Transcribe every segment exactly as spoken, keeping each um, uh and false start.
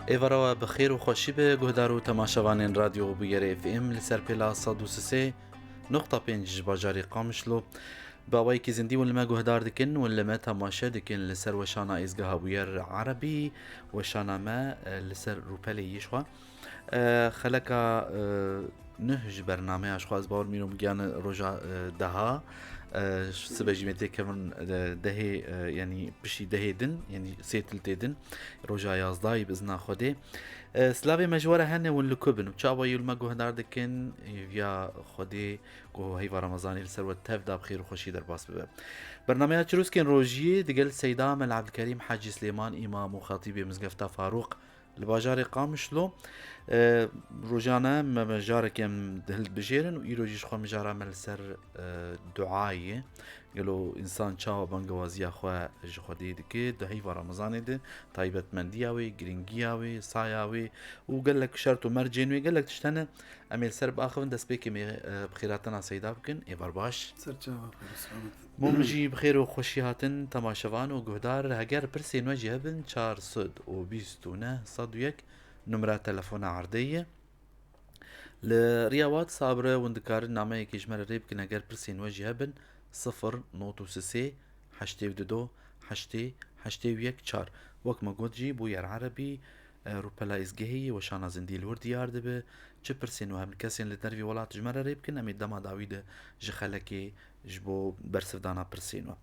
Êvara we bi xêr û xweşî be, guhdar û temaşevanên Radyo Bûyerê F M li ser pêla sed û sê nokta pênc ji bajarê Qamişlo. Bi awayekî zindî hûn li me guhdar dikin, hûn li me temaşe dikin li ser weşana Êzgeha Bûyer Erebî, weşana me, e, li ser rûpelê yê ji xwe. E, xeleka, e, neh ji bernameya ji xwe ez bawer mîno bigiyane roja, e, deha. E, sibe jî me têkevin, e, dehê, e, yanî piştî dehê din, yanî sê til tê din, roja yazdahî bi izna Xwedê. E, silavê me ji we re hene, hûn li ku bin û çawa yû li me guhdar dikin, e, viya Xwedê ku heyva Remezanê li ser we tev da bi xêr û xweşî derbas bibe. Bernameya Çirûskên Rojiyê digel Seyda Mela Ebdilkerîm Hacî Silêman, îmam û xetîbê Mizgefta Farûq, li bajarê Qamişlo, e, rojane me, me carekê em hilbijêrin û îro jî ji xwe mijara me li ser, e, duayê. Gelo însan çawa bangewaziya xwe ji Xwedê dike di heyva Remezanê de, taybetmendiya wê, giringiya wê, saya wê û gelek şert û mercên wê, gelek tişt hene. Em ê li ser biaxivin, destpêkê me, e, bi xêrhatina Seyda bikin. Êvar baş. Serçava xêr û selamet. Mom jî bi xêr û xweşî hatin temaşevan û guhdar. Heger pirsên we jî hebin, çar sed û bîst û neh sed û yek numra telefona erdê ye. Li riya WhatsApp re hûn dikarin nameyekê ji me re rê bikin, heger pirsên we jî hebin, sifir nod û sê heştê û du heştê heştê û yek çar. Wek me got jî, Bûyer Erebî, e, rûpela êzgehê ye, weşana zindî li wir diyar dibe. Çi pirsên we hebin, kesên li dervî welat ji me re rê bikin, em ê dema dawî de ji xelekê ji bo bersivdana pirsên we.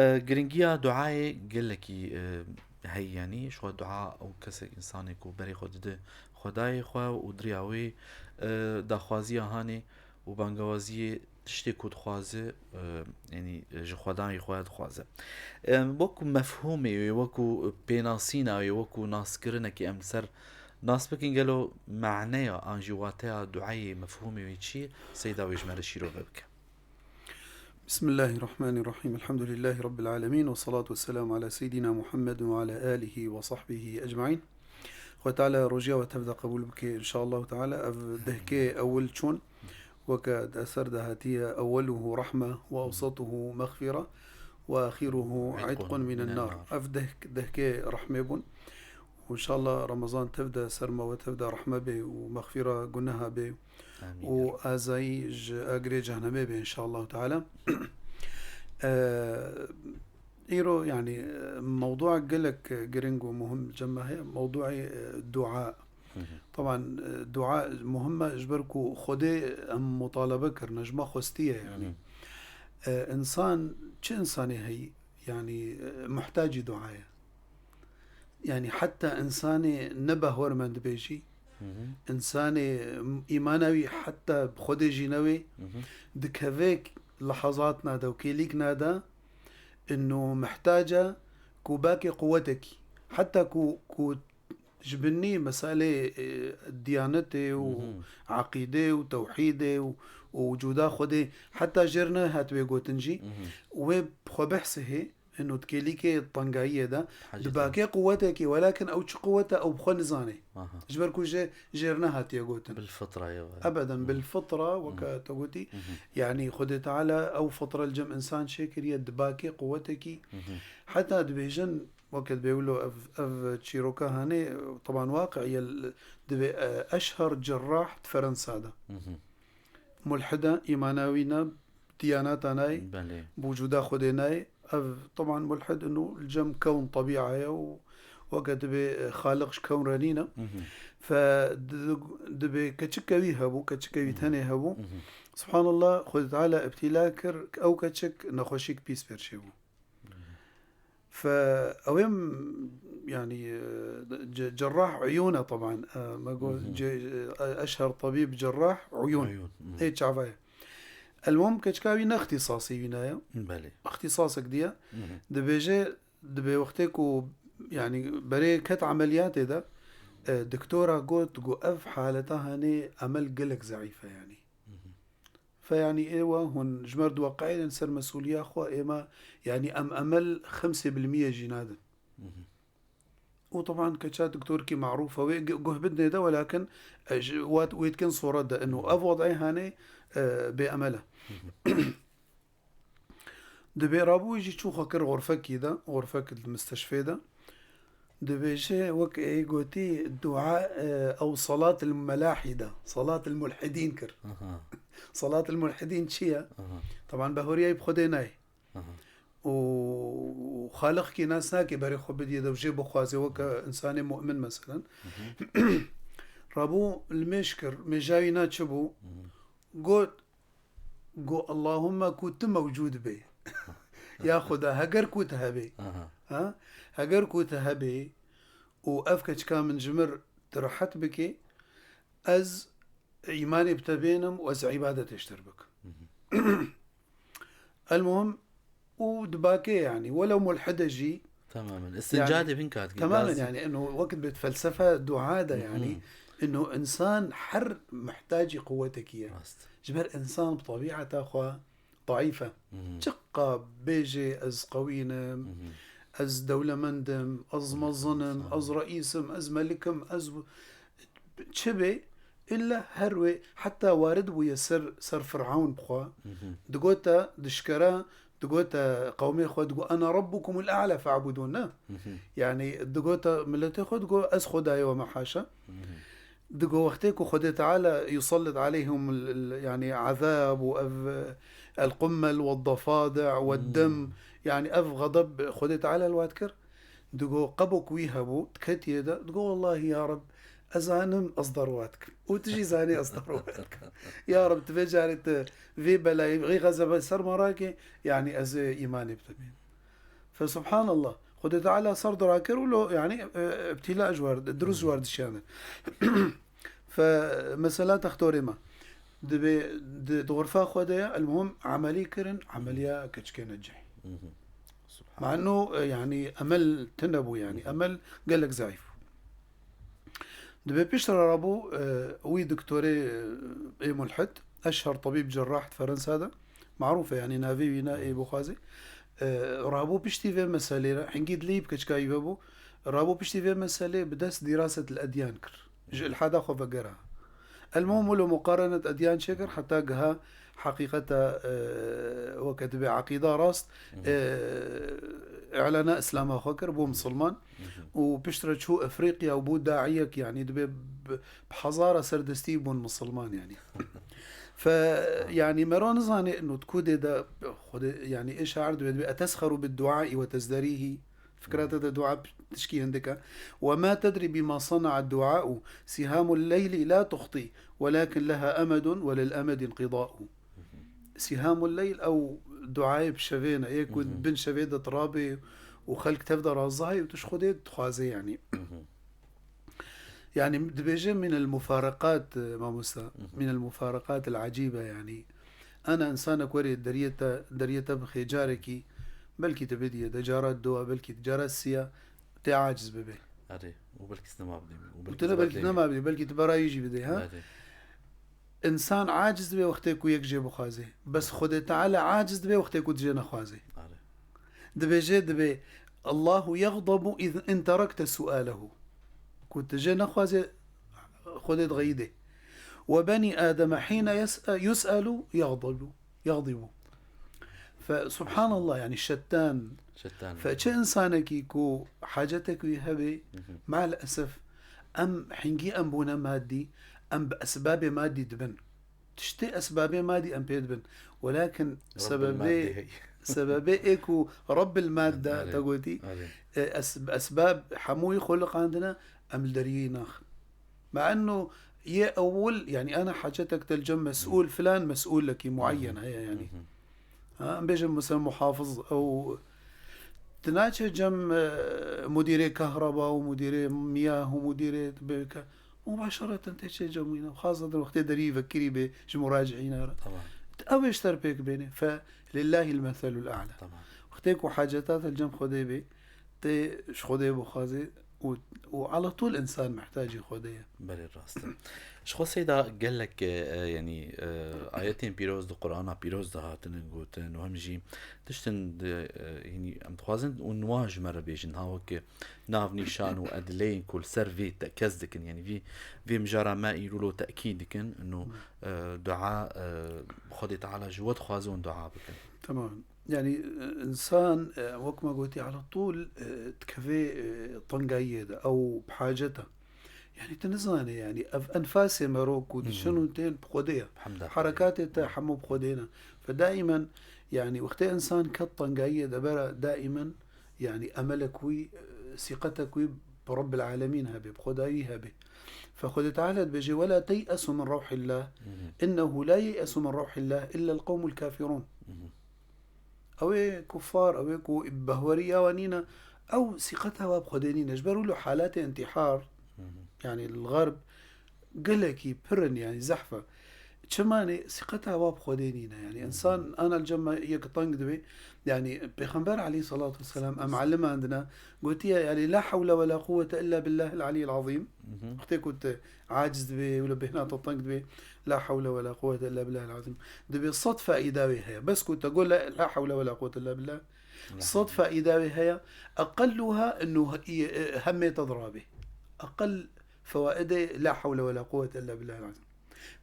E, giringiya duayê gelekî, e, heye, yanî ji xwe dua ew kesek, însanê ku berê xwe dide Xwedayê xwe û di riya wê, e, daxwaziya hanê û bangewaziyê tiştê ku dixwaze, e, yanî, e, ji Xwedayê xwe dixwaze. E, wekû mefhûmê wê, wekû pênasîna wê, wekû naskirinekê em li ser nas bikin, gelo maneya an jî wateya duayê, mefhûmê wê çi ye? Seyda wê ji me re şîrove bike. بسم الله الرحمن الرحيم. الحمد لله رب العالمين، والصلاة والسلام على سيدنا محمد وعلى آله وصحبه أجمعين. Xwe Teala rojiya we tev de qebûl bike, inşallah Teala. Ev dehkê ewil çûn, weke di eser de hatiye, "Eweluhu rahme ve ewsetuhu mexfire ve axiruhu itqun minen nar." Ev dehk-, dehkê rehmê bûn. Û inşallah Ramazan tev de, serma we tev de rehme bê û mexfîra guneha bê Amîn. Û azayî ji agirê cehnemê bê inşallah teala. Eee, îro, yanî, e, mewdua gelek giring û muhim cem me heye. Mewduayê, e, dua. Hı hı. Taban, e, dua muhim e, ji ber ku Xwedê em mutalebe kirine, ji me xwestiye, yanî. Hı hı. E, însan, çi însanê heyî, yanî, e, muhtacî dua ye. Yanî heta însanê ne behwer mend be jî, Hı hı. însanê îmana wî heta bi Xwedê jî newê, Hı hı. di kevêk lehazatna de û kêlîkna de, ino mihtac e ku bakê quwetekî, heta ku, ku ji binî meselê, e, diyanetê û Hı hı. eqîdê û tewhîdê û, û wicûda Xwedê heta jêr nehat wê gotin jî, Hı hı. wê bi xwe behsihê, ino di kêlîkê tengayiyê de, Hacî di bakê quwetekî, welakin ew çi quwet e, ew bi xwe nizane. Aha. Ji ber ku jê, jêr nehatiye gotin. Bil fitra ye. Ebeden, Hı. bil fitra, Hı. weke te gotî. Hı hı. Yanî Xwedê Teala ew fitra li cem însan çêkiriye, di bakê quwetekî. Hı hı. Heta dibêjin, weke dibê wilo ev, ev çîroka hanê, teban waqi'iye, dibê, e, eşher cerrah di Ferensa de. Hı hı. Mulhid e, îmana wî ne, diyanata nayê, Belê. bi wicûda Xwedê nayê. Ev, teban, mulhid ino li cem kewn, tebîa ye û weke dibê, e, Xaliq ji kewn re nîne. Hı hı. Fe di-, dibê keçike wî hebû, keçike wî Hı hı. tenê hebû. Hı hı. Subhanallah, Xwedê Teala îbtîla kir, ew keçik nexweşîk pîs pêr çêbû. Fe ew ê m-, yanî, e, ce-, cerrah uyûn e teban. E, me got, Hı hı. ce-, e, eşher tebîb cerrah uyûn. Uyûn, hı. Ê çava ye. Elmom keçika wî ne îxtîsasî wî ne ye. Belê. Îxtîsasek diye. Hı hı. Dibêje, dibê wextê ku, yanî, berê ket emeliyatê de, e, doktora got, got, ev haleta hanê emel gelek zeîf e, yanî. Hı hı. Fe, yanî, êwa hûn ji me re diweqeînin ser mesûliya xwe, ême, yanî, em emel xemsê bilmiyê jî nadin. Hı hı. Û teban keça doktorkî marûf e, wê gu-, guh bidinê de, welakin, e, ji, wat, wê dikin soret de, ino Hı hı. ev wed'ê hanê, e, bê emel e. Hı hı. Dibê rabû jî çû xwe kir xurfekî de, xurfek di misteşfê de. Dibêje wek ê gotî dua, e, ew salat el melahî de, salat el mulhidîn kir. Aha. Salat el mulhidîn çi ye? Aha. Teban behoriyayî bi Xwedê nayê. Aha. Û Xaliqkî nas nake berê xwe bidî de jê bixwaze weke insanê mu'min meselen. Rabû li mêj kir, mêjayî na çi bû? Got, got, Allahumma ku tu mewcûd bê. Ya Xuda, heger ku tu hebê. Aha. Ha? Heger ku tu hebê û ev keçika min ji mir tu rehet bikê, ez îmanê bi te bênim û ez îbadetê ji te re bikim. Elmuhim, û dibakê, yanî, welew mulhide jî, Tamamen. Îstinca yani, dê bin kat. Tamamen, lazim. Yani, eno wekit bêt felsefe dua de, yani, eno insan her muhtacî quwetekî ye. Rast. Ji ber insan bi tebiata xwe daîf e. Çiqa bêjê ez qewîn im, ez dewlemend im, ez mezin im, ez reîs im, ez melik im, ez çi bê, illa her wê, heta warid bûye ser, ser Fir'awn bixwe. Digote, dişkere, digote qewmê xwe, digo, "Ena rabbukumul a'la fe'budûn", ne? Yani, digote miletê xwe, digo, "Ez Xwedayê we me haşa." Digo, wextê ku Xwedê Teala yusallit aleyhim el, el, yani, azab û ev, el qummel ve dafadi' ve dem, yani, ev xedeb Xwedê Teala li wat kir. Digo, qebok wî hebû, diketiye de, digo, "Wellahî ya Reb, ez zanim ez derwa dikim. Û tu jî zanî ez derwa dikim. Ya Reb, tu vê carê tu vê belayê, vê xezebê ser me rake, yanî ez ê îmanê bi te bînim." Fe subhanallah. Xwedê Teala ser dirakir û lo, yanî, e, ibtîla ji war, dirust ji war dişiyane. Fe mesela textorê me. Dibê di, di xurfa xwe de ye, elmuhim emelî kirin, emeliya keçikê necih. Subhanallah. Mano, e, yani emel tune bû yani. Emel gelek zayıf bû. Dibê piştre rabû, e, wî doktorê, e, ê mulhid, eşher tabîb cerrah di Ferensa de, marûf e yani navê wî ne ê bixwazê. E, rabû piştî vê meselê re, hingî dileyî bi keçika wî vebû, rabû piştî vê meselê bi dest dîraset el edyan kir. Ji ilhada xwe vegera. Elmuhim wilo muqarenet edyan çêkir heta giha heqîqeta, e, weke dibê eqîda rast, e, îlana Îslama xwe kir, bû misilman û piştre çû Efrîqya û bû daiyek, yanî dibê bi, bi hezara serdestî bûn misilman yanî. Fe, yanî mero nizane ino di ku dê de Xwedê, yanî ê şair dibê, dibê, "Etesxeru bid duai ve tezderîhî." Fikra te de dua tişkî hindik e. "Ve ma tedrî bima sana'a dua'u, sihamul leyli la tuxtî, welakin leha emedun ve lil emedi inqida'u." Sihamul leyl ew duayê bi şevê ne, yê ku bin şevê de tirabê û xelk tev de razahê û tu ji Xwedê dixwazê, yanî. Yani dibêje min el mufareqat, e, mamosta, min el mufareqat el acibe, yani. Ana insanek were deriyê te, deriyê te bixê carekî, belkî tu bidiye de cara duwa, belkî cara siya, tê aciz bibe. Erê, û belkî tu nema bidê. Û tu ne belkî nema bidê, belkî tu berayî jî bidê, ha? Erê. Însan aciz dibe wextê ku yek jê bixwaze. Bes Xwedê Teala aciz dibe wextê ku tu jê nexwaze. Erê. Dibêje, dibê, "Allahu yexdabu iz in terekte sualehu." Ku tu jê nexwaze, Xwedê dixeyîdê. "Ve benî Ademe hîne yes-, yus'elu yexdabu, yexdibu." Fe, subhanallah, yani şetan. Şetan. Fe, çi insanekî ku hacetek wî hebê, maalesef, em hingî em bûne madî, em bi esbabê madî dibin. Tiştê esbabê madî em pê dibin. Welakin Rabbil sebebê, madde hey. Sebebê ê ku Rabbil madde Erê, te gotî, erê. E, es-, esbab hemûyî xwe liqandine, em li deriyê naxin. Ma enno yê ewil, yani ana hacetek te li cem mes'ûl filan, mes'ûlekî muayyen heye yani. Ha, em bêjin mesela muhafiz ew, tu naçe cem, e, mudîrê kahraba û mudîrê miyah û mudîrê bêke. Mubaşereten tê çê cem wî ne. Xaseten wextê derî vekirî bê ji muraciîna re. Tamam. Ew ê ji te re pêk bêne. Fe lillahil meselul a'la. Tamam. Wextê ku haceta te li cem Xwedê bê, tê ji Xwedê bixwazê û, û ala tûl însan mihtacî Xwedê ye. Belê rast e. Ji xwe Seyda gelek, e, e, yanî, e, Ayetên pîroz di Qur'ana pîroz de hatine gotin û hem jî tiştin di, e, hînî em dixwazin û niha ji me re bêjin, ha weke nav nîşan û edleyên ku li ser vê tekez dikin, yanî vî, vê mijara me îro lo tekîd dikin, û, e, dua, e, Xwedê Teala ji we dixwaze hûn dua bikin. Tamam. Yani, e, insan, e, wek me gotî, ala tûl, e, dikeve, e, tengayiyê de, ew bi hacet e. Yani, tu nizane, yani, ev enfasê me ro ku diçin û tên bi Xwedê ye. Hemda Xwedê. Herekatê te hemû bi Xwedê ne. Fe daimen, yani, wextê insan ket tengayiyê de bera daimen, yani, emelek wî, e, sîqetek wî bi Rabbil Alemîn hebe, bi Xwedayî hebe. Fe Xwedê Teala dibêje, "Wela tey'esu min rewhillah, innehu la yey'esu min rewhillah illa el-qewmul kafirun." Ew ê kuffar, ew ê ku behweriya wan nîne, ew sîqeta wa bi Xwedê nîne. Ji ber wilo halatê intihar, yani li Xerb, gelekî pir in, yani zehf e. Çima ne? Sîqeta wa bi Xwedê nîne. Yani insan ana li cem me yek teng dibe. Yani Pêxember aleyhissalatu vesselam, em elimandine, gotiye, yani, "La hewle ve la quwwete illa billahil aliyyil azîm." Wextê ku te aciz dibe, wilo bêhna te teng dibe, "La hewle ve la quwwete illa billahil azîm." Dibe sed faîda wê heye. Bes ku te got, "La, la hewle ve la quwwete illa billah." Sed faîda wê heye. Eqelluha innu, e, hemê te dirabe. Eqel fewaidê la hewle ve la quwwete illa billahil azîm.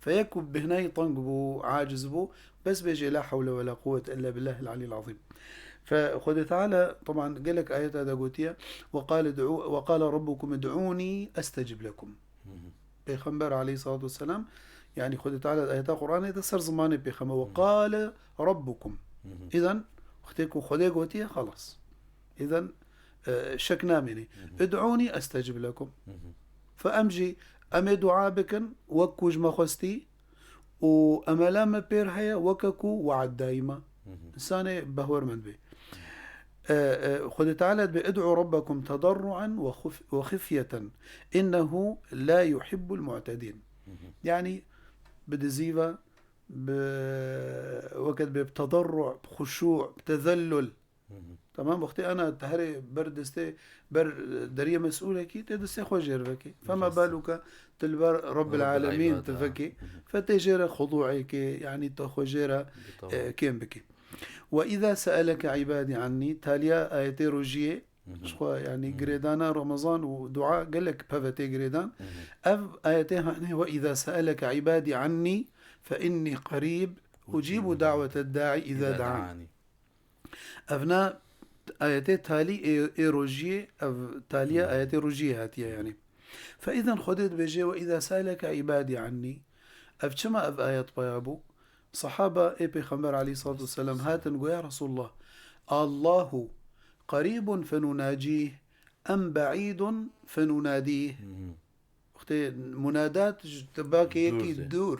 Fe yek ku bêhnayî teng bû, aciz bû, bes bêje, "La hewle ve la quwwete illa billahil aliyyil azîm." Fe Xwedê Teala, teban, gelek ayeta de gotiye, "Ve qale id'u-, ve qale rabbukum id'ûnî estecib lekum." Pêxember aleyhissalatu vesselam, yani Xwedê Teala di ayeta Qur'anê de ser zimanê Pêxember, "Ve qale rabbukum." Îden, wextê ku Xwedê gotiye, xelas. Îden, e, şek namênê. "Id'ûnî estecib lekum." Fe em jî, em ê dua bikin, wek ku ji me xwestî, û emela me pêr heye, weke ku we'd dayî me. Hı hı. Însanê behwermend bê. E, e, Xwedê Teala dibê, "Id'u rabbakum tedarru'an ve xuf-, ve xifyeten, innehu la yuhibbul mu'tedin." Hı hı. Yani, bi dizî ve, bi, weke dibê bi tedarru', bi xuşû', bi tezellul. Hı hı. Tamam, wextê ana te herê ber destê, ber deriyê mesûlekî, tê destê xwe jêr vekê. Fema baluke tu li ber Rabbil Alemîn tu vekê. Hı hı. Fe tê jêre xudu'ê kê, yani te xwe jêre, e, kêm bikê. Ve izâ se'eleke ibadî annî, taliya ayetê rojiyê, ji xwe, yani, girêdana Remezan û dua gelek pevetê girêdan. Hı hı. Ev ayetê hanê, "Ve izâ se'eleke ibadî annî fe innî qerîb ucîbu da'weted da'i izâ da'an." Evna ayetê talî ê, ê rojiyê, ev taliya ayetê rojiyê hatiye yani. Fe îzen Xwedê dibêje, "Ve îza se'eleke îbadî annî." Ev çima ev ayet paya bû? Sahaba ê Pêxember aleyhissalatu vesselam hatin got, "Ya Resulullah, Allahu qarîbun fenunacîh em be'îdun fenunadîh." Hı hı. Wextê munadat ji tibakê yekî dûr.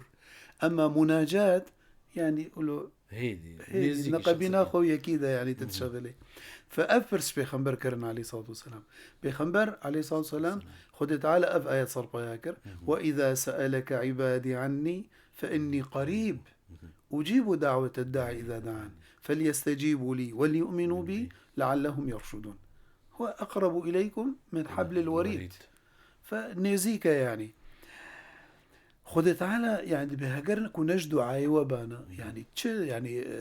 Ema munacat, yani, ulo hêdî, hêdî, nêzîkî neqebîna şexsê xwe yekî de, yani, tu dişevelê. Fe ev pirs Pêxember kirin, aleyhissalatu vesselam. Pêxember, aleyhissalatu vesselam, Xwedê Teala ev ayet serpaya kir. Ve izâ se'eleke ibadî annî fe innî qarîb. Ucîbu da'weted da'i izâ da'an. Felyestecîbû lî welyu'minû bî leallehum yerşudûn. Huve eqrebu ileykum min hablil werîd. Fe nêzîk e yani. Xwedê Teala yani dibê heger ku ne ji duayê we bana. Yani çi yani, e,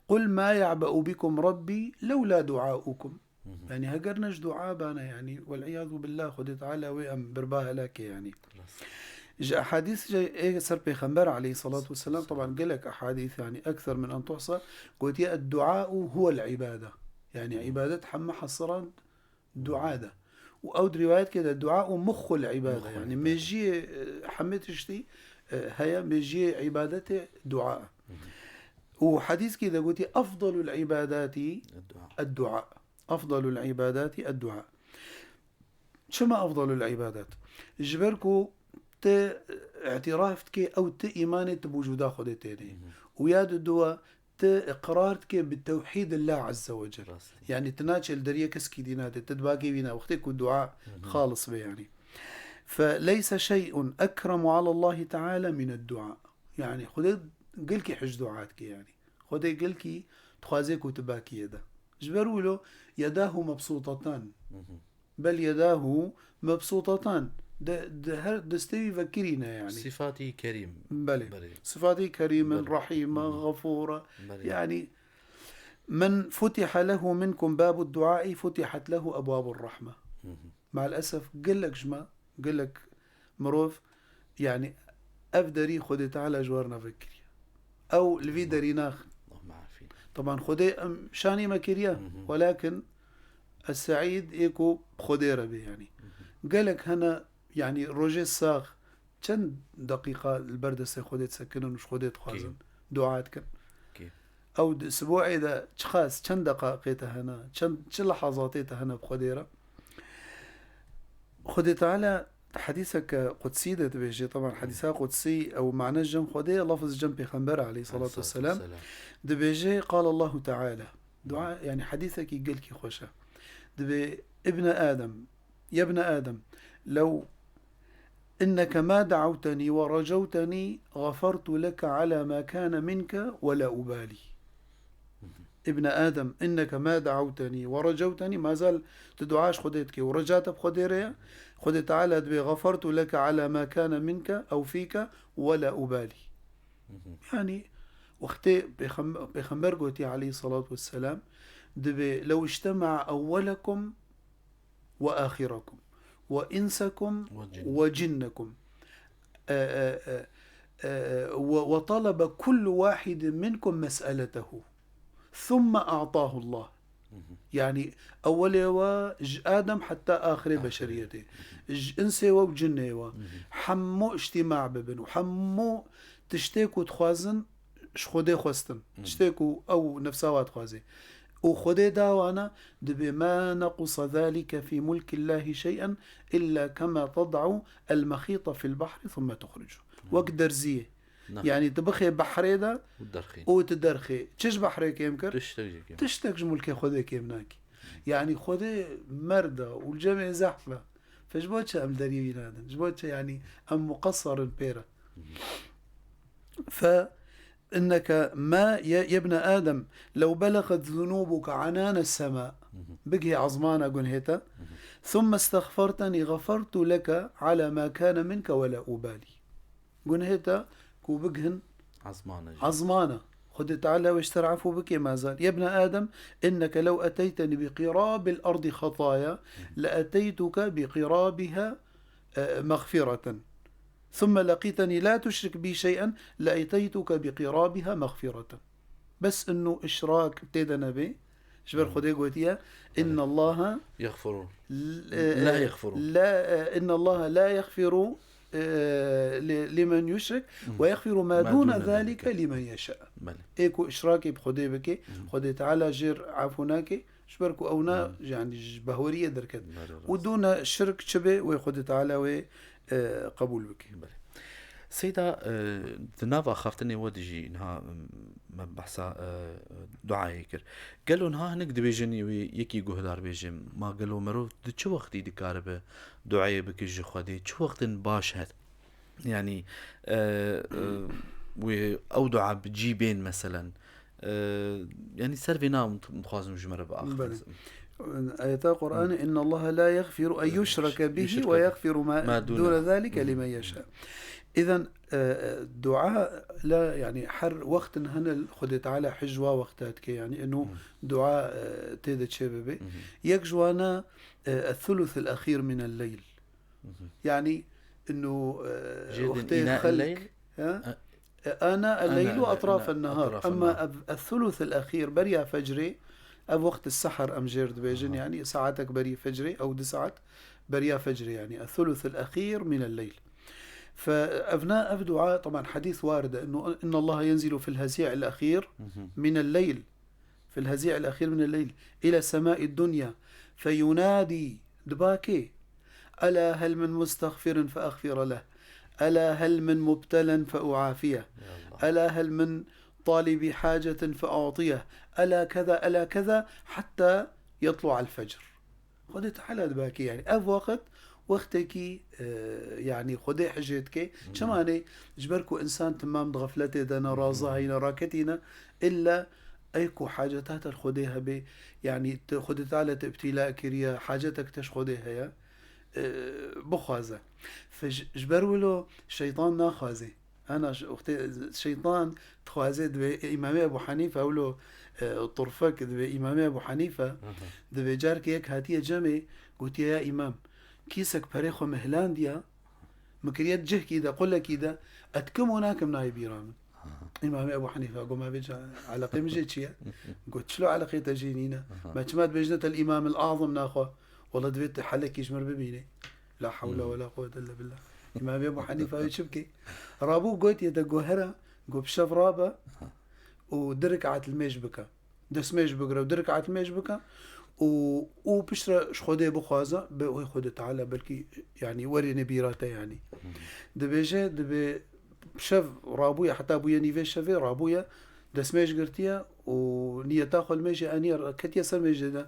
"Qul ma ya'be'u bikum Rabbî lewla duaukum." Hı hı. Yani heger ne ji dua bana yani, wel'iyadu billah, Xwedê Teala wê em birba helakê yani. Rast. Ji ehadîs jî ê ser Pêxember aleyhissalatu vesselam, teban gelek ehadîs yani, ekser min en tuhsa, gotiye, "Eddua'u huvel ibade." Yani ibadet hemme hesiran dua de. Û ew di rîwayetke de, "Dua û muxul ibade." Muxul yani ibade. Mêjiyê, e, hemê tiştî, e, heye, mêjiyê ibadetê dua. Hı hı. Û hedîskî de gotî, "Efdalul ibadati eddua." Eddua. Efdalul ibadati eddua. Çima efdalul ibadat? Ji ber ku tu îtiraf dikê ew tu îmanê tu bi wicûda Xwedê tênê. Hı hı. Û ya didua, tu iqrar dike bi tewhîdillah azze ve cel. Rast. Yani tu naçe li deriyê keskî dî nadê, tu dibakê wî ne, wextê ku dua Hı hı. xalis be yani. Fe leyse şey'un ekremu alallahi teala mined dua. Yani Xwedê gelkî hej dua dike yani. Xwedê gelkî dixwaze ku tu bakiyê de. Ji ber wilo yedahu mebsûtatan. Hı hı. Bel yedahu mebsûtatan. Di, di her destê wî vekirî ne yani. Sifatî Kerîm. Belê. Belê. Sifatî Kerîm in, Belê. Rahîm e, Hı. Xefûr e. Belê. Yani, "Men futiha lehu minkum babu duai futihat lehu ebwabu rahme." Hı hı. Maalesef gelek ji me, gelek mirov, yani, ev derî Xwedê Teala ji wer nevekiriye. Ew li vî derî naxin. Allah muafî. Taban Xwedê em şanî me kiriye. Hı hı. Welakin es-seîd ê ku bi Xwedê re bê, yani. Hı hı. Gelek hene, yani, rojê sax çend deqîqa li ber destê Xwedê disekinin û ji Xwedê dixwazin, Kî? Dua dikin. Kî? Ew di isbuê de çiqas, çend deqaqê te hene, çend, çi lehazatê te hene bi Xwedê re? Xwedê Teala hedîseke qudsî de dibêje, teban hedîsa qudsî ew mane cem Xwedê, lafz cem Pêxember aleyhissalatu vesselam. Aleyhissalatu vesselam. Dibêje, "Qal Allahu Teala." Dua, yani hedîsekî gelkî xweş e. Dibê, "İbne Adem, ya ibne Adem, lew inneke ma da'awteni ve racawteni, gafartu leke ala ma kana minke ve la ubali." İbne Adem, inneke ma da'awteni ve racawteni, mazal tu dua ji Xwedê dikê û reca te bi Xwedê re ye, Xwedê Teala dibê, "Gafartu leke ala ma kana minke ew fîke ve la ubali." Yani, wextê Pêxem-, Pêxember gotiye aleyhissalatu vesselam, dibê, "Lew ictema'a ewwelekum ve axirekum ve insekum ve cinnekum, e, e, e, e, ve, ve talebe kullu wahidin minkum mes'eletehu, thumme a'tahu Allah." Yani, ewwelê we ji Adem heta axirê beşeriyetê, ji insê we û cinnê we, hemû îctîma bibin û hemû tiştê ku dixwazin, ji Xwedê xwestin. Tiştê ku ew nefsa wa dixwazê. Û Xwedê da wana, dibê, "Ma nequsa zalike fî mulkillahi şey'en illa kema ted'u el-mexîte fil bahri thumme tuxricu." Wek derziyê. Na. Yani tu bixê behrê de Û derxîn. û tu derxê. Çi ji behrê kêm kir? Tiştek jî kêm. Tiştek ji mulkê Xwedê kêm nakî. Yani Xwedê merd e û cemê zehf e. Fe ji bo çi em derî wî nadin? Ji bo çi yani em muqessar in pê re? Fe inneke ma ye, yebne Adem, lew beleget zunubuke anane sema. Bigihê ezmana gunhê te. Thumme istexferteni xefertu leke ala ma kane minke ve la ubali. Gunhê te ku bigihin Ezmane jî. Ezmane. Xwedê Teala wê ji te re efû bike, mazal. Yebne Adem, inneke lew eteyteni bi qirabil ardi xataya, le eteytuke bi qirabiha, e, mexfireten. Thumme leqîteni la tuşrik bi şey'en, le eteytuke bi qirabiha mexfireten. Bes inu işrak tê de nebe, ji ber Xwedê gotiye, innallaha Yexfiru. l-, e, La e, yexfiru. la, e, innallaha la yexfiru, e, li-, limen yuşrik, ve yexfiru ma Ma dune dune zalike zalike. limen yeşa. Belê. Ê ku işrakê bi Xwedê bike, Xwedê Teala jêr efû nake, ji ber ku ew na, yani ji behweriyê derket. Belê, rast. Û dûne şirk çi be, wê Xwedê Teala wê, e, qebûl bike. Belê. Seyda, e, di nava axaftinê we de jî niha, em, me behsa, e, duayê kir. Gelo niha hinek dibêjin wê yekî guhdar bêje, ma gelo merov di çi wextî dikaribe duayê bike ji Xwedê? Çi wextin baş hene? Yani, e, e, wê ew dua bi cî bên meselen. E, yani ser vê na dixwazim ji me re biaxivim. Belê. Ayeta Qur'anê, "Inna Allaha la yaghfiru en yushrake bihi ve yaghfiru ma dune zalike limen yasha." Îzen, e, e, dua la, yani her wextin hene Xwedê Teala hij wa wexta dike, yani inu dua, e, tê de çê bibe. Yek ji wana, e, el-thuluth el-axîr min el-leyl. Yani inu, e, Jêdin wextê ina xelk, el-leyl? ha? E, ana el-leyl û ana, etraf ana, el-nehar. Etraf Emma el-nehar. ev, el-thuluth el-axîr, beriya fecrê, ev wext sehar em jêr dibêjin, Aha. yani saetek berî fecrê, ew du saet beriya fecrê, yani el-thuluth el-axîr min el-leyl. Fe evna, ev dua, taban hedîs warid e, inu, inna Allaha yenzilu fil hezî el-axîr Mhm. min el-leyl. في الهزيع الأخير من الليل إلى سماء الدنيا فينادي، dibakê, ألا هل من مستغفر فأغفر له، ألا هل من مبتلى فأعافيه، Ya Allah. ألا هل من طالب حاجة فأعطيه، ألا كذا، ألا كذا، حتى يطلع الفجر. Xwedê Teala dibakê, yani ev wext, wextekî, e, yani Xwedê hijê dike. Çima ne? Ji ber ku insan timam di xefletê de ne, raza heyne, raketî ne, illa ey ku haceta te li Xwedê hebe, yani te Xwedê Teala te îbtîla kiriye, hacetek te ji Xwedê heye. e, bixwaze. Fe ji, ji ber wilo şeytan naxwaze. Ana ş-, wextê şeytan dixwaze divê Îmamê Ebu Hanîfe wilo, e, turfek divê Îmamê Ebu Hanîfe, divê carkê yek hatiye cemê, gotiye, "Ya Îmam, kîsek perê xwe min hilandiya, min kiriye cihkî de, qulekî de, et kim û nakim nayê bîra min." Îmamê Ebu Hanîfe got, "Ma vêca eleqê min jê çi ye?" Got, "Çilo eleqê te jê nîne? Me çima dibêjne te li Îmam el Azim naxwe? Wela divê tu helekî ji min bibînê." La hewle we la quwwete illa billah. Îmamê Ebu Hanîfe wê çi bike? Rabû gotiye te, got, "Here, got, bi şev rabe û du rekaet li mêj bike." Destmêj bigre û du rekaet mêj bike û, û piştre ji Xwedê bixwaze, bi wê Xwedê Teala belkî, yanî, werê nebîra te, yanî. Dibêje, dibê şev rabûye, heta bûye nîvê şevê, rabûye, destmêj girtiye û niyeta xwe li mêjê aniye, ketiye ser mêjê de.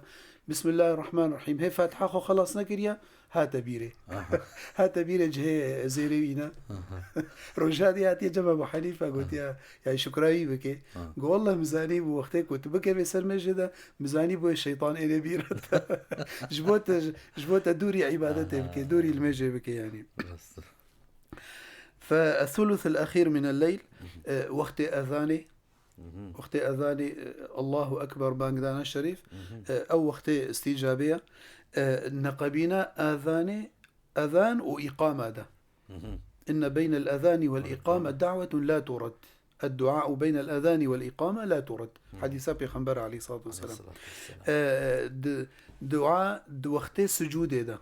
Bismillahirrahmanirrahîm. Hê Fatiha xwe xelas nekiriye, hate bîrê. Aha. Hate bîrê cihê zêrê wî ne. Aha. Roja dî hatiye cem Ebu Hanife, gotiye, "Ya şukra wî bike." Aha. Got, "Wallah, min zanîbû wextê ku tu bikevê ser mêjê de, min zanîbû wê şeytan êrê bîra te." Ji bo te, ji bo te dûrî îbadetê bike, dûrî li mêjê bike, yanî. Rast. Fe thuluth el-axîr min el-leyl, e, wextê ezanê, wextê ezanê, e, Allahu Ekber, bangdana şerîf, e, ew wextê îstîcabê ye. E, neqebîna ezanê, ezan û îqama de. Inne beynel ezani vel îqame da'wetun la turad. Eddua'u beynel ezani vel îqame la turad. Hadîsa Pêxember aleyhissalatu vesselam. Aleyhissalatu vesselam. E, di, dua di wextê sucûdê de.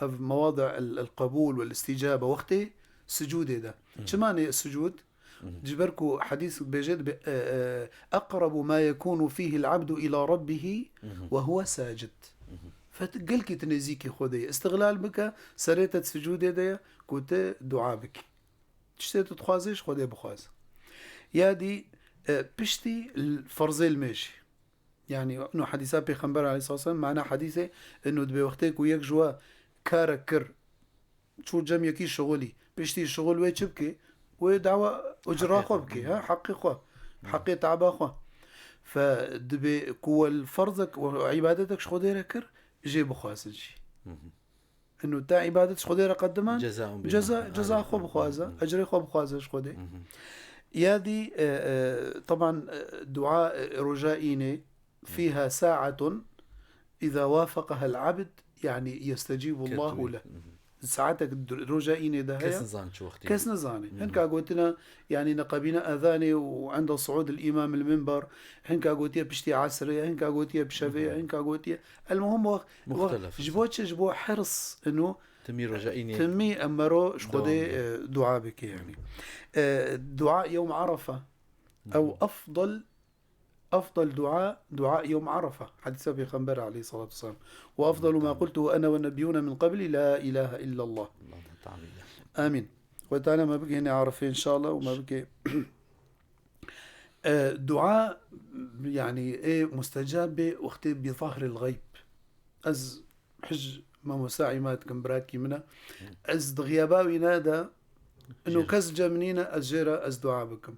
Ev mewadi el, el qebûl vel îstîcabe wextê sucûdê de. Çima nê sucûd? Ji ber ku hadîs bêje dibe, e, e, "Eqrebu ma yekunu fihi el-abdu ila rabbihi ve huve sacid." Fet gelkî tu nêzîkî Xwedê ye. Îstiqlal bike, serê te di sucûdê de ye, ku tu dua bikî. Tiştê tu dixwazê ji Xwedê bixwaz. Ya dî, e, piştî l-, ferzê li mêjî. Yanî, ino hadîsa Pêxember aleyhisselam, mana hadîsê, ino dibê wextê ku yek ji we karek kir, çû cem yekî şixulî, piştî şixul wê çi bike? Wê dawa ucra xwe bike, ha? Heqê xwe, heqê taba xwe. Fe dibê ku we ferzek, we îbadetek ji Xwedê re kir, jê bixwazin jî. Ino te îbadet ji Xwedê re qediman, ceza, ceza xwe bixwaze, ecrê xwe bixwaze ji Xwedê. Ya dî, e, e, teban, e, dua, e, roja înê, "Fiha sa'atun iza wafaqaha el-abd, yani yestecibu Allahu leh." Saetek d-, roja înê de heye. Kes nizan çi wextî. Kes nizane. Hinka gotina, yani neqebîna ezanê û enda suud el-îmam el-minber, hinka gotiye piştî esrê, hinka gotiye bi şevê, hinka gotiye. El-muhim wext, wext, ji bo çi? Ji bo hirs, ino, timî roja înê, timî em mero ji Xwedê, e, dua bike, yani. E, dua yewm Arafa. Ew afdal Afdal dua, dua yewm Arafa. Hadîsa Pêxember aleyhissalatu vesselam. "Ve afdalu ma qultuhu ene ve nebiyyûne min qabli, la ilahe illallah." Allahümme amin. Amin. Xwedê Teala me bike hinê Arafê inşallah û me bike, e, dua, yani, ê mustecab bê wextê bi zahril gayb. Ez hij mamosta Îmad kim, birakî min e. Ez di xiyaba wî ne de, ino kes cem nîne, ez jê re ez dua bikim.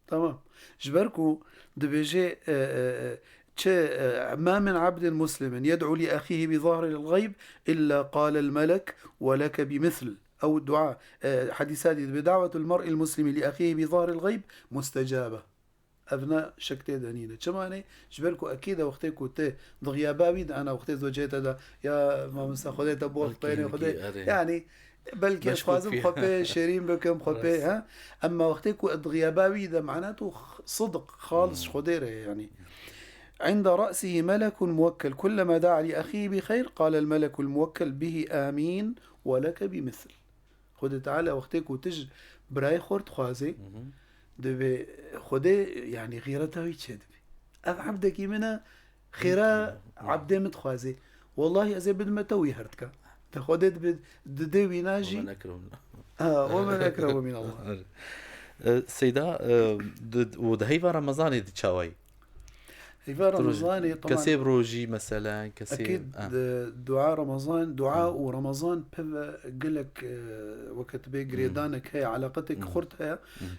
Tamam. Ji ber ku dibêje, e, e, e, çi, e, "Ma min abdin muslimin yed'u li ahihi bi zahril gayb illa qalel melek ve leke bi misl." Ew dua, e, hadîsa dî dibe, "Da'wetul mer'il muslimi li ahihi bi zahril gayb mustecabe." Ev ne şek tê de nîne. Çima ne? Ji ber ku ekîd e wextê ku tu di xiyaba wî de, ana wextê zocê te de, ya mamosta Xwedê te bol xweyne Xwedê. Belkî, erê. Yani, belkî ez xwazim xwe pê şêrîn bikim, xwe pê, ha? Emma wextê ku di xiyaba wî de, mana tu x-, sidq, xalis ji Xwedê re ye, yani. "Inde ra'sihi melekun muwekkel. Kullema da'a li ahihi bi xeyr, qalel melekul muwekkel bihi amin ve leke bi misl." Xwedê Teala wextê ku tu ji birayê xwe re dixwazê, dibê Xwedê, yani, xîreta wî çêdibe. Ev ebdekî min e, xêra ebdê min dixwazê. Wellahî ez ê bidime te, wî her dike. Te Xwedê dibe, didê wîna jî. Ve men ekrehu min-, ha, ve men ekrehu min Allah. E, Seyda, e, di, û di heyva Remezanê di çawayî? Heyva Remezanê, teban, kesê bi rojî, meselen, kesê, ekîd, ha, e, dua Remezan, dua û Remezan peve gelek, e, weke tu bê girêdanek heye, eleqetek xurt heye.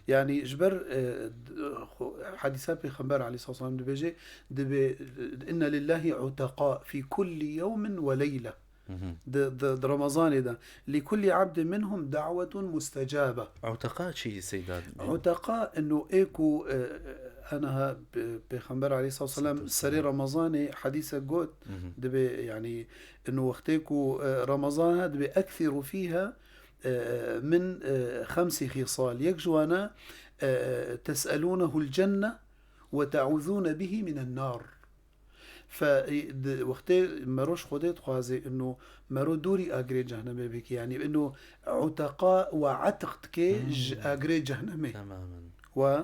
Yani ji ber, e, d-, xwe, hadîsa Pêxember aleyhisselam dibêje, dibê, "Inne lillahi uteqa fi kulli yewmin ve leyle." Di, di, di Remezanê de. لكل عبد منهم دعوة مستجابة. Uteqa çi ye, Seyda? Uteqa, inu ê ku, e, e, aniha pe-, Pêxember aleyhissalatu vesselam serê Remezanê hedîsek got, dibê, yani, inu wextê ku, e, Remezan ha, dibê أكثروا فيها، e, من، e, خمس خصال. Yek ji wana, e, تسألونه الجنة وتعوذون به من النار. Fe, di wextê mero ji Xwedê dixwaze, inu mero dûrî agirê cehnemê bike. Yani, inu uteqa we etiq dike ji agirê cehnemê. Temamen. We,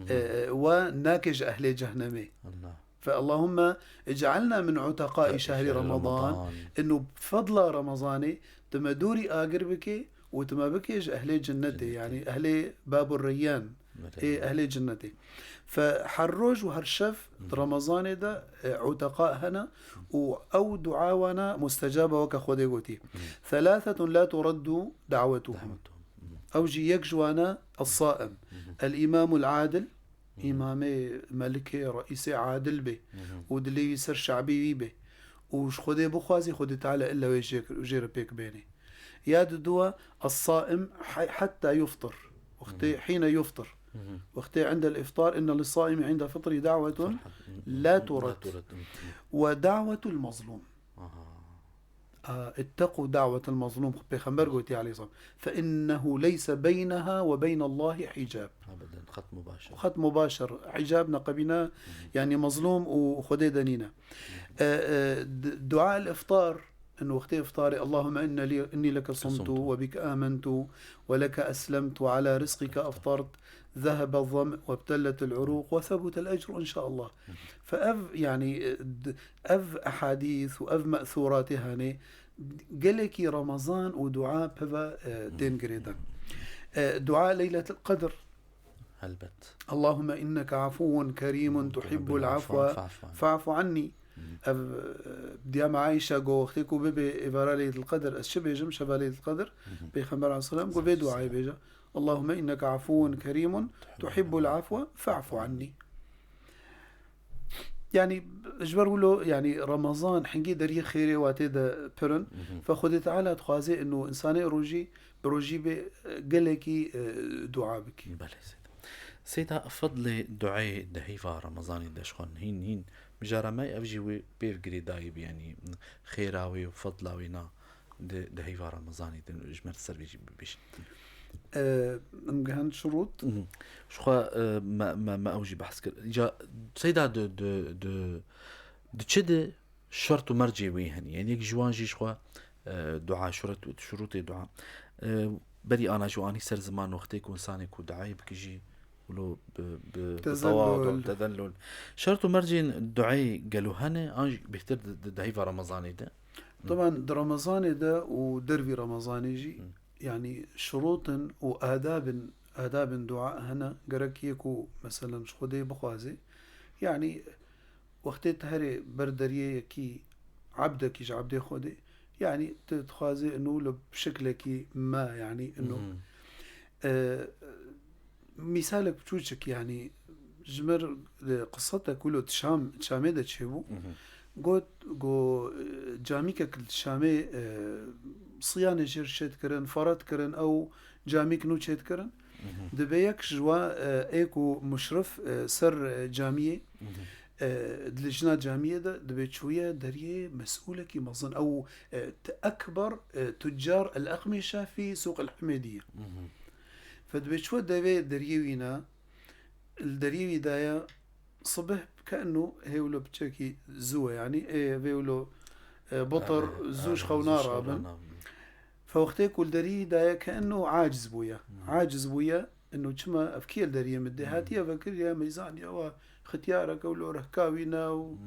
e, e, we nake ji ehlê cehnemê. Allah. Fe Allahümme ec'alna min utaqai şehri Ramadan. Inu fedla Ramazanê tu me dûrî agir bike û tu me bike ji ehlê cennetê, yani ehlê Babur Reyyan, ê ehlê cennetê. Fe her roj û her şev di Ramazanê de, e, uteqa hene û ew dua wana mustecabe weke Xwedê gotî. ثلاثة لا ترد دعوتهم. Ew jî yek ji wana الصائم، الإمام العادل، îmamê melikê, reîsê adil bê û dilê wî ser şabî wî bê û ji Xwedê bixwazî, Xwedê Teala illa wê jê, jê re pêk bênê. Ya di dua, الصائم ح-، حتى يفطر. Wextê hîne yuftir. Wextê عند الإفطار، إن للصائم عند فطره دعوة لا ترد. ودعوة المظلوم. A, اتقوا دعوة المظلوم. Pêxember gotiye aleyhisselam. فإنه ليس بينها وبين الله حجاب. Ebeden, xet mubaşir. Xet mubaşir. Hicab neqebîne, yani mezlûm û Xwedê de nîne. E, e, d-, dua el-iftar, in wextê iftarê, اللهم إن لي، إني لك صمت وبك آمنت ولك أسلمت وعلى رزقك أفطرت، ذهب الظمأ وابتلت العروق وثبت الأجر إن شاء الله. Fe ev, yani, e, d-, ev ehadîs û ev me'thûratê hene, gelekî Remezan û dua peve, e, tên girêdan. E, dua Leyletil Qedr. Helbet. اللهم إنك عفو كريم تحب العفو فاعف عني. Ev, e, diyama Ayşe got, wextê ku bibe êvara Leyletil Qedr, ez çi bêjim, şeva Leyletil Qedr? Pêxember aleyhisselam got, vê duayê bêje. اللهم إنك عفو كريم تحب العفو فاعف عني. Yani, ji ber wilo, yani, Remezan hingê deriyê xêrê watê de pir in. Fe Xwedê Teala dixwaze inu insanê rojî, bi rojî bê, e, gelekî, e, dua bike. Belê, Seyda. Seyda, fedlê duayê di heyva Remezanê de ji xwe hîn, hîn mijara me ev jî wê pêv girêdayî bî, yani, xêra wê û fedla wê na di, di heyva Remezanê de ji me ser vê jî bibêjin. E, em gihand şurût. Mhm. Ji xwe, e, me, me, me ew jî behs kir. Ca, Seyda, di, di, di, di çi di şert û mercê wê hene? Yani yek ji wan jî ji xwe, e, dua şuret, şurûtê dua. E, berî ana jî anî ser ziman wextê ku insanê ku duayê bike jî wilo bi, bi, bi tewadu, tezellul. Şert û mercên duayê gelo hene, an jî bêhtir di, di, di heyva Remezanê de? Teban di Remezanê de û dervî Remezanê jî, Hı. yani şurûtin û adabin, adabin dua hene, gerek yê ku meselen ji Xwedê bixwazê. Yani wextê tu herê ber deriyê yekî ebdekî ji ebdê Xwedê, yani tu dixwazê inu li şiklekî me, yani inu, Hı hı. e, Mîsalek biçûçik, yanî, ji me re, e, qisetek wilo di Şam, Şamê de çêbû. Mhm. Got, got, e, camîkek li Şamê, e, siyanê jê re çêdikirin, fere dikirin, ew camîk nû çêdikirin. Mhm. Dibê yek ji wa, e, ê ku muşrif, e, ser, e, camiyê, Mhm. e, di lijna camiyê de dibê çûye deriyê mesûlekî mezin. Ew, e, t-, ekber, e, tucar el-eqmîşe fî sûq el-Himêdiyê. Mhm. Fe dibê çûye devê deriyê wî ne, li deriyê wî daye sibih ke eno hê wilo piçekî zû ye, yanî ê vê wilo, e, botir zû ji xew narabin. Fe wextê ku li deriyê daye ke eno aciz bûye. Hmm. Aciz bûye, eno çima ev kî ye li deriyê min dê? Hmm. Hatiye vekiriye meyzaniye wa xitiyareke wilo rehka wî ne û Hmm.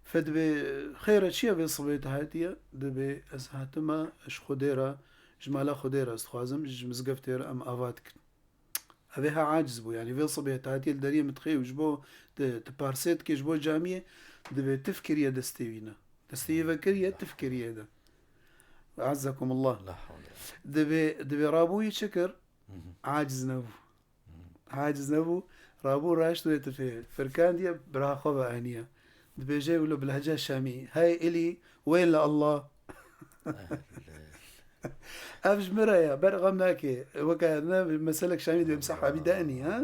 fe dibê xêr e çi ye vê sibê te hatiye? Dibê ez hatime ji Xwedê re, ji mala Xwedê re ez dixwazim, ji mizgeftê re em ava dikin. Ev ê ha aciz bû, yanî vê sibê te hatiye li deriyê min dixê û ji bo te, te parsê dikê ji bo camiyê, dibê tif kiriye destê wî ne. Destê wî vekiriye, tif kiriye de. Azzekumullah. La hawle. Dibê, dibê rabûyî çi kir? Mhm. Aciz nebû. Mhm. Aciz nebû. Rabû raşt wê tifê. Firkandiye, bira xwe ve aniye. Dibêje wilo bi lehce şamî. Hey ilî, wê li Allah. Ev ji min re ye, ber xem nake. Weke ne meselek şamî dibê meseha bî de'nî, ha?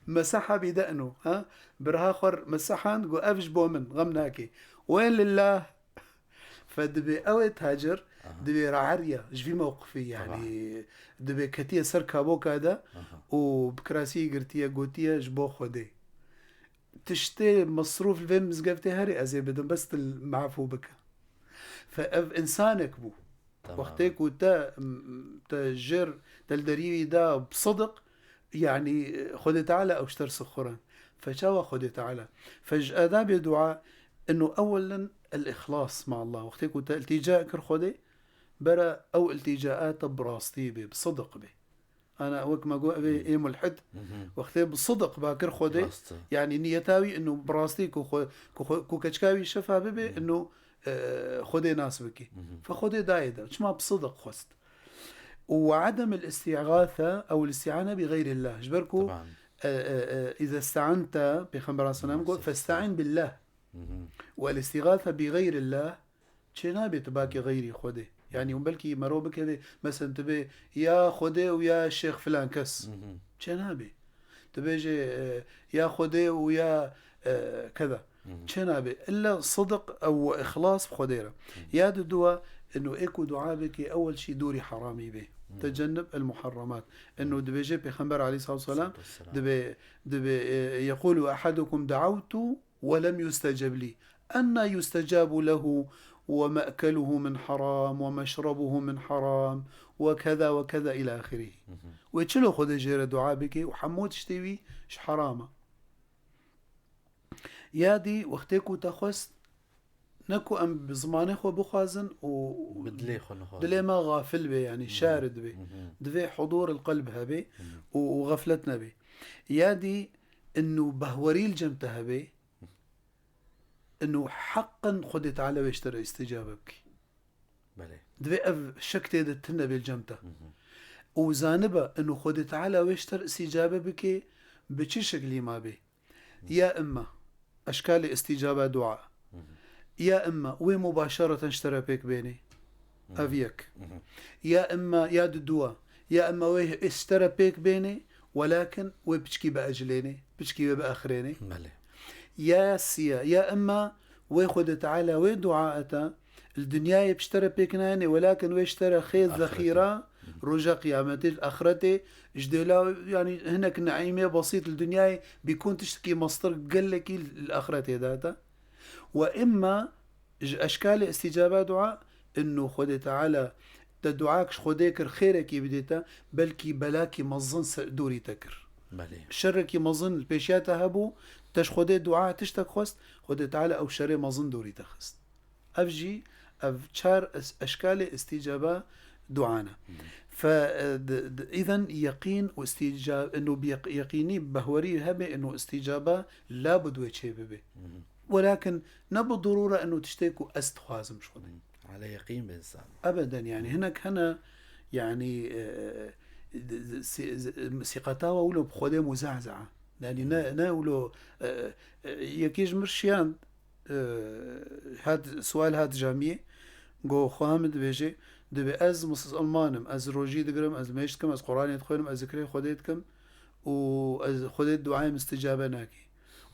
Meseha bî de'nu, ha? Birha xwe mesehan, got, ev ji bo min, xem nake. Wên lillah. Fe dibê ew ê tacir, Aha. dibê raeriya ji vî mewqifî, Taban. yanî dibê ketiye ser kaboka de Aha. û bi kirasiyê girtiye, gotiye, ji bo Xwedê. Tiştê mesrûf li vê mizgeftê herê ez ê bidim, bes tu mafû bike. Fe ev insanek bû. Tamam. Wextê ku te, te jêr, te li derî wî da bi sidiq, yanî Xwedê Teala ew ji te re sixuran. Fe çawa Xwedê Teala? Fe ji adabê dua, inu ewelen el-îxlas ma Allah. Wextê ku te iltîca kir Xwedê, bera ew iltîcaa te bi rastî bê, bi sidiq bê. Ana wek me got, ev ê, ê mulhid, Mhm. wextê bi sidiq ba kir Xwedê, Rast e. yanî niyeta wî inu bi rastî ku xwe, ku xwe, ku keçika wî şefa bibe, Mhm. inu, e, Xwedê nas bike. Mhm. Fe Xwedê dayê de, çima bi sidiq xwest. Û we adem el-îstîgâse ew el-îstîane bi xeyrillah. Ji ber ku, Taban. e, e, e, îze ste'ante, Pêxember aleyhisselam got, Aleyhisselam. "Feste'in billah." Mhm. Wel-îstîgâse bi xeyrillah, çê nabe tu bakê xeyrî Xwedê. Yanî hûn belkî mero bikeve, mesen tu bê ya Xwedê û ya Şêx filan kes. Mhm. Çê nabe. Tu bêjê, e, ya Xwedê û ya, e, keda. Mhm. Çê nabe. Illa sidiq ew ixlas bi Xwedê re. Mhm. Ya diduwa, inu ê ku dua bikê, ewel şî dûrî heramî bê. Mhm. Tecennib el muharremat. Inu Mhm. dibêje Pêxember aleyhissalatu vesselam, Vesselam. dibê, dibê, e, yekulu ehadukum da'awtu وَلَمْ يُسْتَجَبْ لِي. أَنَّى يُسْتَجَابُ لَهُ وَمَأْكَلُهُ مِنْ حَرَامٍ وَمَشْرَبُهُ مِنْ حَرَامٍ وَكَذَا وَكَذَا إِلَى آخِرِهِ. Mhm. Wê çilo Xwedê jê re dua bike û hemû tiştê wî ji heram e. Ya dî wextê ku te xwest, ne ku em bi zimanê xwe bixwazin û Bi dilê xwe nixwazin. dilê me xafil be, yanî Mhm. şarid be. Mhm. Divê hudûr el qelb hebe Mhm. û, û xeflet nebe. Ya dî inu behwerî li cem te hebe, inu heqen Xwedê Teala wê ji te re îstîcabe bike. Belê. Divê ev şek tê de tune bê li cem te. Mhm. Û zanibe inu Xwedê Teala wê ji te re îstîcabe bike, bi çi şeklî ma bê? Ya imma eşkalê îstîcaba dua. Mhm. Ya imma wê mubaşereten ji te re pêk bênê. Ev Mhm. yek. Mhm. Ya imma ya diduwa. Ya imma wê ji te re pêk bênê, welakin wê piçkî biecilênê, piçkî wê biaxirênê. Belê. Ya siya, ya imma wê Xwedê Teala wê dua eta, li dinyayê bi ji te re pêk nayênê, welakin wê ji te re xêz Axirete. zexîra, Mhm. roja qiyametê, li axretê, ji dêla, yanî hinek neîmê besît li dinyayê bîkûn tiştekî mestir gelekî li axretê data. Ve imma ji eşkalê îstîcaba dua, inu Xwedê Teala te duak ji Xwedê kir, xêrekî bidê te, belkî belakî mezin se-, dûrî te kir. Belê. Şerekî mezin li pêşiya te hebû, te ji Xwedê dua tiştek xwest, Xwedê Teala ew şerê mezin dûrî te xist. Ev jî, ev çar es-, eşkalê îstîcaba dua ne. Hmm. Fe, e, d-, d-, îden yeqîn û îstîca-, inu bi yeq-, yeqînî, behwerî hebe, inu îstîcaba labud wê çê bibe. Hmm. Welakin ne bi dirûre inu tiştê ku ez dixwazim ji Xwedê. Hmm. Ala yeqîn be insan. Ebeden, yanî, Hmm. hinek hene, yanî, e, d-, d-, si-, z-, sîqeta we wilo bi Xwedê muzahzaha. Yanî, ne, Hmm. ne wilo, e, e, yekî ji mir şiyand, e, hat, sual hat camiyê, go, xwe min dibêje, dibê ez musulman im, ez rojî digirim, ez mêj dikim, ez Quranê dixwênim, ez zikrê Xwedê dikim û ez Xwedê duayê min isticabe nake.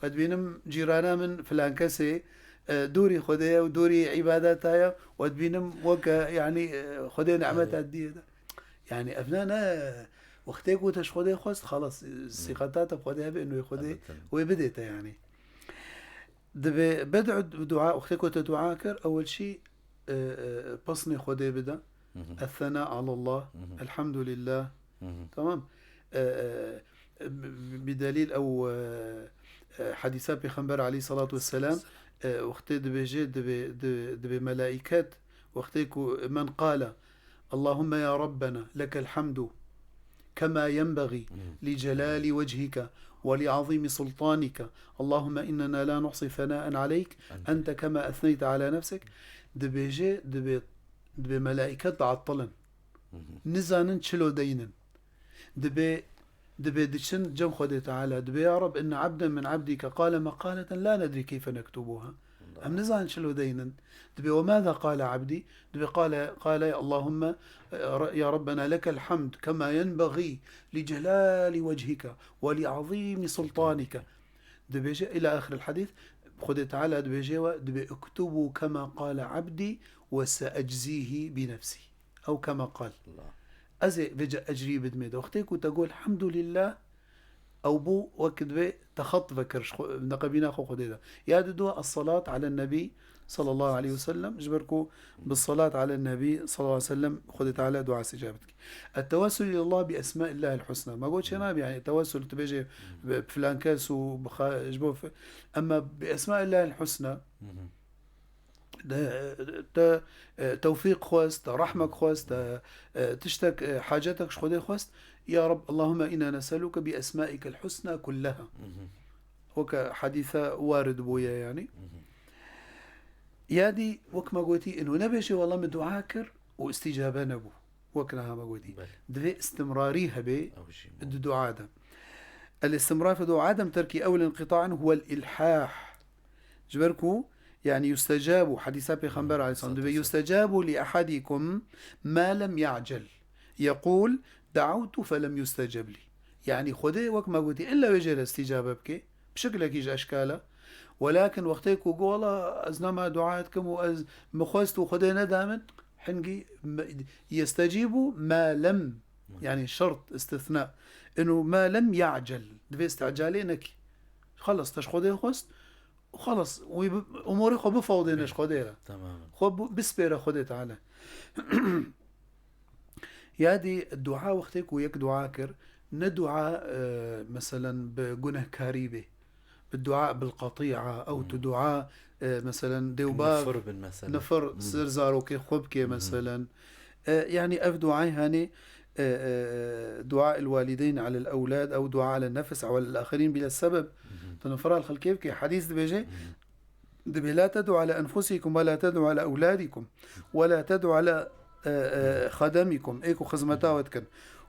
We dibînim cîrana min filan kesê, e, dûrî Xwedê ye û dûrî îbadeta ye, we dibînim weke, yanî, e, Xwedê nimet Belê. hat diyê de. Yanî ev ne, ne, wextê ku te ji Xwedê xwest, xelas, Hmm. sîqeta te bi Xwedê hebe, wê Xwedê, Elbette. wê bidê te, yanî. Dibê bed'u dua, wextê ku te dua kir, ewil şî, e, e, pesnê Xwedê bide. Mhm. Ethena alallah, Mhm. elhamdulillah. Mhm. Tamam. E, e, bi, bi delîl ew, e, e, hadîsa Pêxember aleyhissalatu vesselam, e, wextê dibêje, dibê, di-, dibê melaiket, wextê ku men qala, اللهم يا ربنا لك الحمد كما ينبغي مم. لجلال وجهك ولعظيم سلطانك. اللهم إننا لا نحصي ثناء عليك أنت. أنت كما أثنيت على نفسك. Dibêje, dibê, dibê melaiket diatilin. Mhm. Nizanin çilo deynin. Dibê, dibê diçin cem Xwedê Teala. Dibê, "Ya Rab, inne abden min abdike qale meqaleten la nedri keyfe nektubuha." Allah. Em nizanin çilo deynin. Dibê وماذا قال عبدي؟ Dibê قال، قال اللهم، e, ya Rabbena lekel hamd kema yenbagî li celali wechika ve li azîmî sultanika. Dibêje, ila axiril hadîs, Xwedê Teala dibêje we, dibê, "Uktubu kema qale abdî ve seeczîhî bi nefsî." Ew kema qal. Allah. Ez ê vêca ecrî bidimê de. Wextê ku te got, "Elhamdulillah", ew bû wek dibê te xet vekir ji xwe, neqebîna xwe Xwedê de. Ya didu, "Es-salat alen nebî sallallahu aleyhi ve sellem." Ji ber ku bi salat alen nebî sallallahu aleyhi ve sellem Xwedê Teala dua îstîcab dike. Et-tewessul ilallah bi esmaillahil husna. Ma got çênabe, yani tewessul tu bêjê bi filan kes û bi xa-, ji bo fi-, emma bi esmaillahil husna, de, te, e, tewfîq xwest, te rehmek xwest, te, e, tiştek, e, hacetek ji Xwedê xwest. Ya Reb, Allahümme inna nes'eluke bi esmaikel husna kulleha. Weke hadîsa warid bûye yani. Ya dî, wek me gotî, ino nebêjê, "Wela min dua kir û îstîcabe nebû." Wek niha me gotî. Belê. Divê istimrarî hebe Ew jî bû. di dua de. El-istimrar fi dua Adem terkî ew inqita'in huwel ilhah. Ji ber ku, yani, yustecabu, hadîsa Pêxember aleyhisselam, dibê, "Yustecabu li ahadikum ma lem ya'cel. Yequl, da'awtu felem yusteceb li." Yani, Xwedê, wek me gotî, illa wê jê re îstîcabe bike, bi şiklekî ji eşkala. Welakin wextê ku got, "Wela ez nema dua dikim û ez min xwest û Xwedê neda min", hingî me-, yestecîbu ma lem, yani şert, istithna. Inu ma lem ya'cel. Divê îstîcalê nekî. Xelas, te ji Xwedê xwest, û xelas, wî bi-, umûrê xwe bifewdêne ji Xwedê re. Temamen. Xwe bu-, bispêre Xwedê Teala. Ya dî dua wextê ku yek dua kir, ne dua, e, meselen bi gunehkarî bê. Bi dua bil qetî'a, ew tu dua, e, meselen dê û bav, Nifir bin, meselen. nifir ser zarokê xwe bike, meselen. E, yani ev duayê hani, e, e, dua el walideyn alel ewlad, ew dua alel nefs, ew alel axirîn, bila sebeb. Tu nifira li xelkê bike. Hadîs dibêje, dibê, "La ted'u ala enfusikum ve la ted'u ala ewladikum ve la ted'u ala, e, e, xademikum." Ê ku xizmeta we dikin.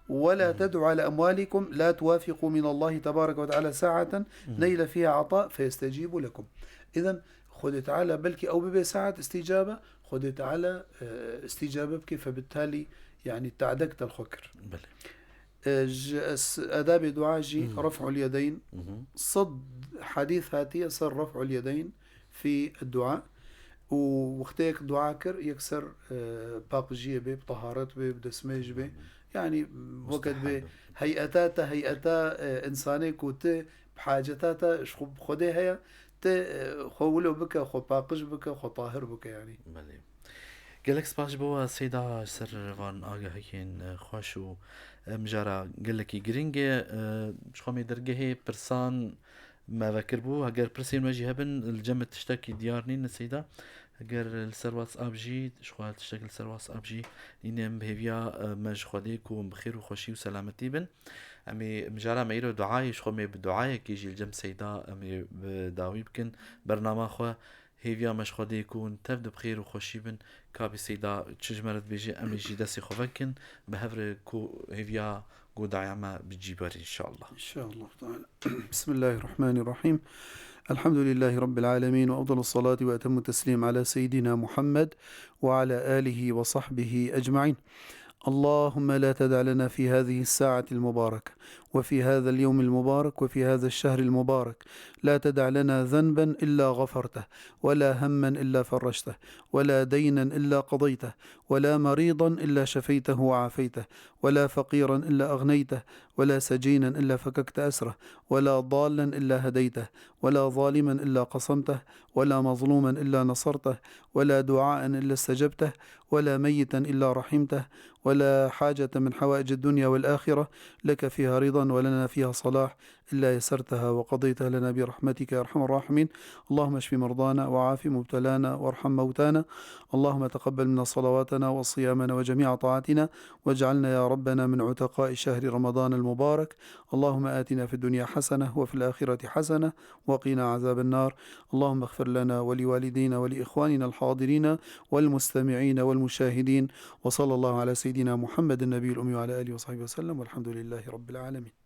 "Ve la ted'u ala emwalikum la tuwafiqu min Allahi tebareke ve teala sa'aten neyle fiha ata feyestecibu lekum." Îden Xwedê Teala belkî ew bibe saet îstîcabe, Xwedê Teala, e, îstîcabe bike, febittalî, yani, tadek te li xwe kir. Belê. E, ji es-, edabê dua jî ref'ul yedeyn. Sed hadîs hatiye ser ref'ul yedeyn fî dua. Û wextê yek dua kir, yekser, e, paqijiyê bê, bi taharet bê, bi destmêj bê. Yani, weke dibê heyeta te, heyeta, e, insanê ku tu bi haceta te ji xwe, bi Xwedê heye, tu, e, xwe wilo bike, xwe paqij bike, xwe tahir bike, yani. Belê. Gelek spas ji bo we Seyda ser van agahiyên, e, xweş û, e, mijara gelekî giring e. E, ji xwe me dergehê pirsan me vekir bû. Heger pirsên we jî hebin, li cem me tiştekî diyar nîne Seyda. Heger li ser WhatsApp jî, ji xwe tiştek li ser WhatsApp jî nîne, em bi hêviya, e, me ji Xwedê ku em bi xêr û xweşî û selametî bin. Em ê mijara me îro duayê ji xwe me bi duayekê jî li cem Seyda em ê bi dawî bikin. Bernama xwe Hêviya me ji Xwedê ku hûn tev de bi xêr û xweşî bin, ka bê Seyda çi ji me re dibêje, em ê jî destê xwe vekin, bi hev re ku hêviya ku daya me bi cî berin, înşallah. İnşallah Teala. Bismillahirrahmanirrahim. Elhamdülillahi Rabbil alemin ve afdalus salati ve etemmu teslim ala seyyidina Muhammed ve ala alihi ve sahbihi ecmain. اللهم لا تدع لنا في هذه الساعة المباركة وفي هذا اليوم المبارك وفي هذا الشهر المبارك، لا تدع لنا ذنبا إلا غفرته، ولا هما إلا فرجته، ولا دينا إلا قضيته، ولا مريضا إلا شفيته وعافيته، ولا فقيرا إلا أغنيته، ولا سجينا إلا فككت أسره، ولا ضالا إلا هديته، ولا ظالما إلا قصمته، ولا مظلوما إلا نصرته، ولا دعاء إلا استجبته، ولا ميتا إلا رحمته، ولا حاجة من حوائج الدنيا والآخرة لك فيها رضا ولنا فيها صلاح إلا يسرتها وقضيتها لنا برحمتك يا أرحم الراحمين. اللهم اشف مرضانا وعاف مبتلانا وارحم موتانا. اللهم تقبل منا صلواتنا وصيامنا وجميع طاعاتنا، واجعلنا يا ربنا من عتقاء شهر رمضان المبارك. اللهم آتنا في الدنيا حسنة وفي الآخرة حسنة وقنا عذاب النار. اللهم اغفر لنا ولوالدينا ولإخواننا الحاضرين والمستمعين والمشاهدين. وصلى الله على سيدنا محمد النبي الأمي وعلى آله وصحبه وسلم، والحمد لله رب العالمين.